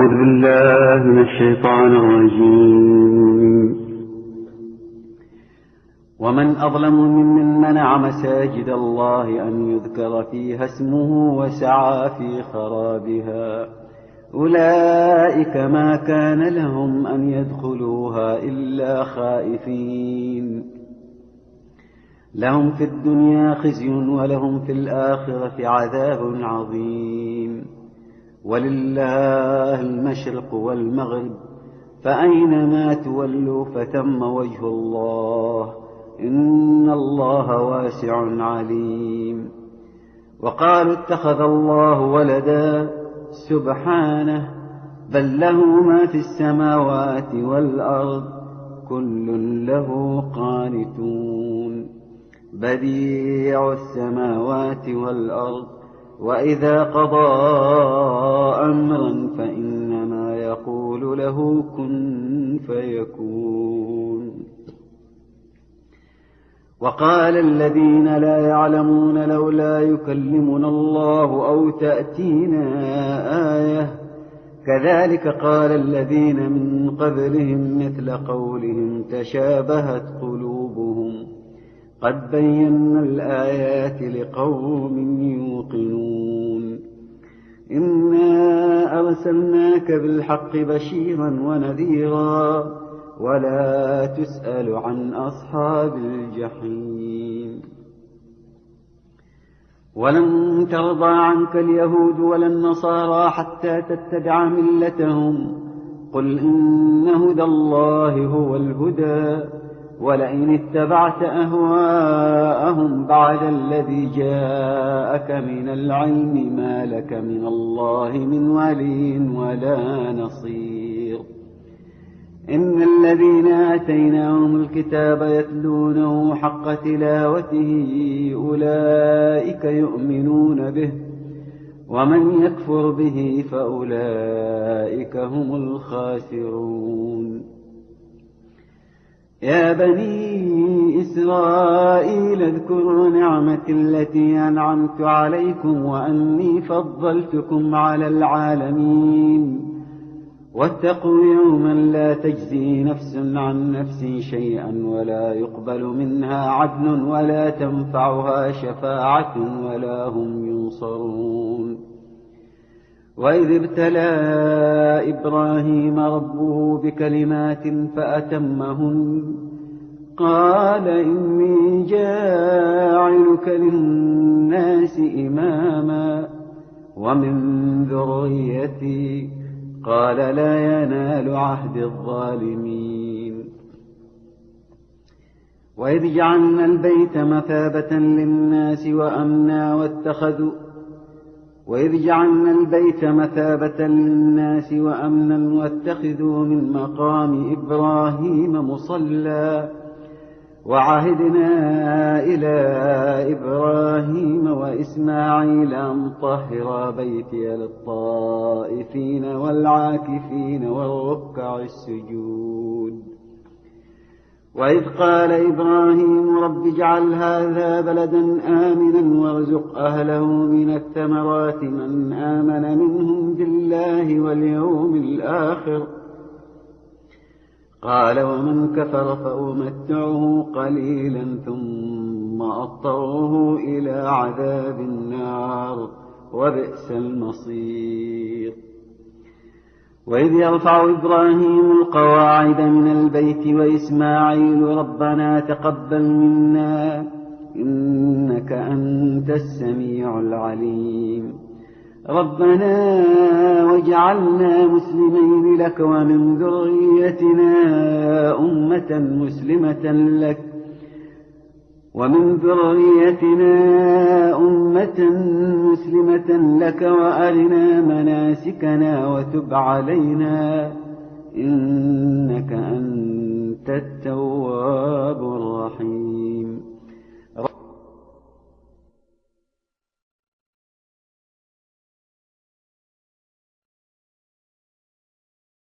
أعوذ بالله من الشيطان الرجيم. ومن أظلم ممن منع مساجد الله أن يذكر فيها اسمه وسعى في خرابها، أولئك ما كان لهم أن يدخلوها إلا خائفين، لهم في الدنيا خزي ولهم في الآخرة عذاب عظيم. ولله المشرق والمغرب، فأينما تولوا فتم وجه الله، إن الله واسع عليم. وقالوا اتخذ الله ولدا سبحانه، بل له ما في السماوات والأرض، كل له قانتون. بديع السماوات والأرض، وإذا قضى أمرا فإنما يقول له كن فيكون. وقال الذين لا يعلمون لولا يكلمنا الله أو تأتينا آية، كذلك قال الذين من قبلهم مثل قولهم، تشابهت قلوبهم، قد بينا الآيات لقوم يوقنون. إنا أرسلناك بالحق بشيرا ونذيرا، ولا تسأل عن أصحاب الجحيم. ولن ترضى عنك اليهود ولا النصارى حتى تتبع ملتهم، قل إن هدى الله هو الهدى، ولئن اتبعت أهواءهم بعد الذي جاءك من العلم ما لك من الله من ولي ولا نصير. إن الذين آتيناهم الكتاب يتلونه حق تلاوته أولئك يؤمنون به، ومن يكفر به فأولئك هم الخاسرون. يا بني إسرائيل اذكروا نعمتي التي أنعمت عليكم وأني فضلتكم على العالمين. واتقوا يوما لا تجزي نفس عن نفس شيئا ولا يقبل منها عدل ولا تنفعها شفاعة ولا هم ينصرون. وإذ ابتلى إبراهيم ربه بكلمات فأتمهن، قال إني جاعلك للناس إماما ومن ذريتي، قال لا ينال عهد الظالمين. وإذ جعلنا البيت مثابة للناس وأمنا واتخذوا من مقام إبراهيم مصلى، وعهدنا إلى إبراهيم وإسماعيل أن طهرا بيتي للطائفين والعاكفين والركع السجود. وإذ قال إبراهيم رب اجعل هذا بلدا آمنا وارزق أهله من الثمرات من آمن منهم بالله واليوم الآخر، قال ومن كفر فأمتعه قليلا ثم أضطره إلى عذاب النار وبئس المصير. وإذ يرفع إبراهيم القواعد من البيت وإسماعيل ربنا تقبل منا إنك أنت السميع العليم. ربنا واجعلنا مسلمين لك ومن ذريتنا أمة مسلمة لك وأرنا مناسكنا وتب علينا